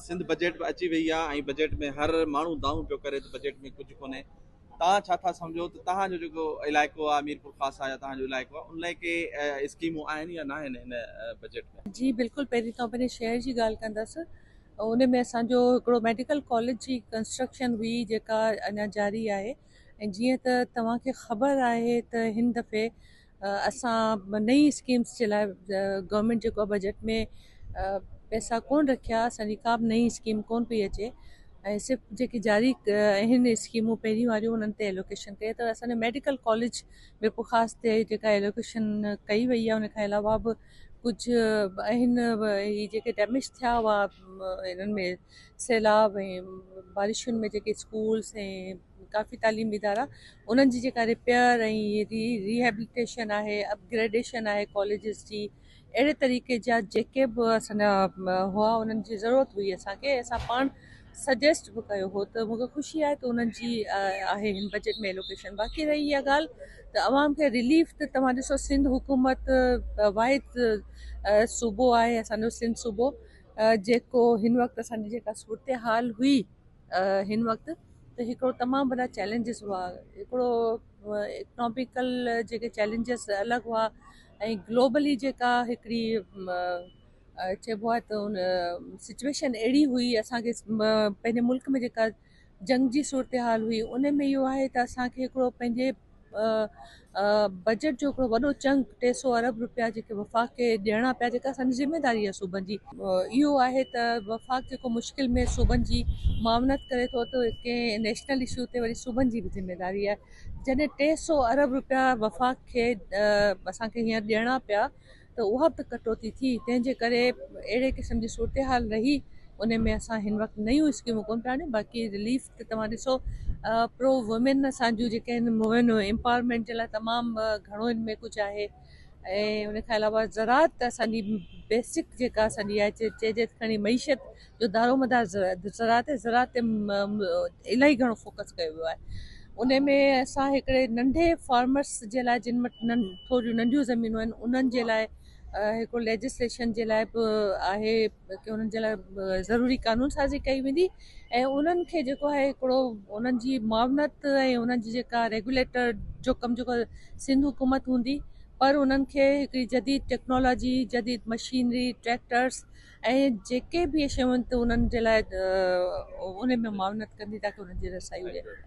Sindh budget به اچي وئي آهي ۽ بجيٽ ۾ هر ماڻهو دانهون پيو ڪري ته بجيٽ ۾ ڪجهه ڪونهي. توهان ڇا ٿا سمجهو ته توهان جو جيڪو علائقو آهي ميرپورخاص آهي يا توهان جو علائقو آهي ان لاء ڪي اسڪيمون آهن يا ناهن هن بجيٽ ۾؟ جي بلڪل، پهرين ته پنهنجي شهر جي ڳالهه ڪندس. ان ۾ اسان جو هڪڙو ميڊيڪل ڪاليج جي ڪنسٽرڪشن هئي جيڪا اڃا جاري آهي، ۽ جيئن ته توهان کي خبر آهي ته هن دفعي اسان نئين اسڪيمس جي لاء گورنمينٽ جيڪو بجيٽ ۾ پئسا ڪونه رکيا، اسان جي ڪا به نئين اسڪيم ڪونه پئي اچي ۽ صرف جيڪي جاري آهن اسڪيمون پهرين واريون انهن تي ايلوڪيشن ڪئي، ته اسان جو ميڊيڪل ڪاليج ميرپورخاص تي جيڪا ايلوڪيشن ڪئي وئي آهي، ان کان علاوه به ڪجهه آهن. هي جيڪي ڊيميج ٿيا هئا هنن ۾ سيلاب ۽ بارشن ۾ جيڪي اسڪولس ۽ ڪافي تعليمي ادارا، انهن جي جيڪا رپيئر ۽ ريهيبليٽيشن آهي، اپگريڊيشن آهي ڪاليجز جي، اهڙي طريقي جا جيڪي به اسان جا هئا انهن جي ضرورت هئي اسان کي، اسان پاڻ سجيسٽ به ڪيو هو، ته مونکي خوشي آهي ته انهن جي آهي هن بجيٽ ۾ ايلوڪيشن. باقي رهي اها ڳالهه ته عوام کي رليف، ته توهان ڏسو سنڌ حڪومت واحد صوبو آهي اسان جو سنڌ صوبو جيڪو هن وقت اسان جي جيڪا صورتحال هئي هن وقت ته هڪڙو تمام وڏا چئلينجز هئا، هڪڙو اڪناميڪل جيڪي چئلينجز الڳ هئا ۽ گلوبلي جيڪا هڪڙي چئبو آهي ته ان سچويشن اهڙي هئي، اسانکي پنهنجي ملڪ ۾ جيڪا جنگ جي صورتحال هئي، ان ۾ اهو آهي ته اسانکي هڪڙو پنهنجي بجيٽ جو هڪڙو وڏو چنڪ 300 ارب روپيا جيڪي وفاق کي ڏيڻا پيا، جيڪا اسان جي ذميواري آهي صوبن جي. اهو آهي ته وفاق جيڪو مشڪل ۾ صوبن جي معاونت ڪري ٿو ته ڪنهن نيشنل اشو تي وري صوبن جي به ذميواري آهي. جڏهن 300 ارب روپيا وفاق کي اسان کي هينئر ڏيڻا پيا ته اها به ته ڪٽوتي ٿي، تنهن جي ڪري اهڙي قسم جي صورتحال رهي، ان ۾ اسان هن وقت نيون اسڪيمون ڪونه پيا آڻيون. باقي رليف ته توهان ڏسو پرو وومين اسان جون جيڪي آهن، وومين امپاورمينٽ جي لاء تمام گهڻو ان ۾ ڪجهه آهي، ۽ ان کان علاوه زراعت اسان جي بيسڪ جيڪا اسان جي آهي، چئجي ته کڻي معيشت جو دارومدار زراعت، زراعت تي الاهي گهڻو فوڪس ڪيو ويو آهي. ان ۾ اسان هڪڙي ننڍي فارمرس جي لاء جن وٽ ٿوريون ننڍيون زمينون آهن انهن جي لاء هڪڙو ليجسليشن جي لاء به آهي ڪي انهن جي لاء ضروري قانون سازي ڪئي ويندي ۽ انهن کي جيڪو آهي هڪڙو انهن جي معاونت ۽ انهن جي جيڪا ريگوليٽر جو ڪم جيڪو سنڌ حڪومت هوندي، پر انهن کي هڪڙي جديد ٽيڪنالاجي، جديد مشينري، ٽريڪٽرس ۽ جيڪي به شيون آهن ته انهن جي لاء ان ۾ معاونت ڪندي تاڪه انهن جي رسائي هجي.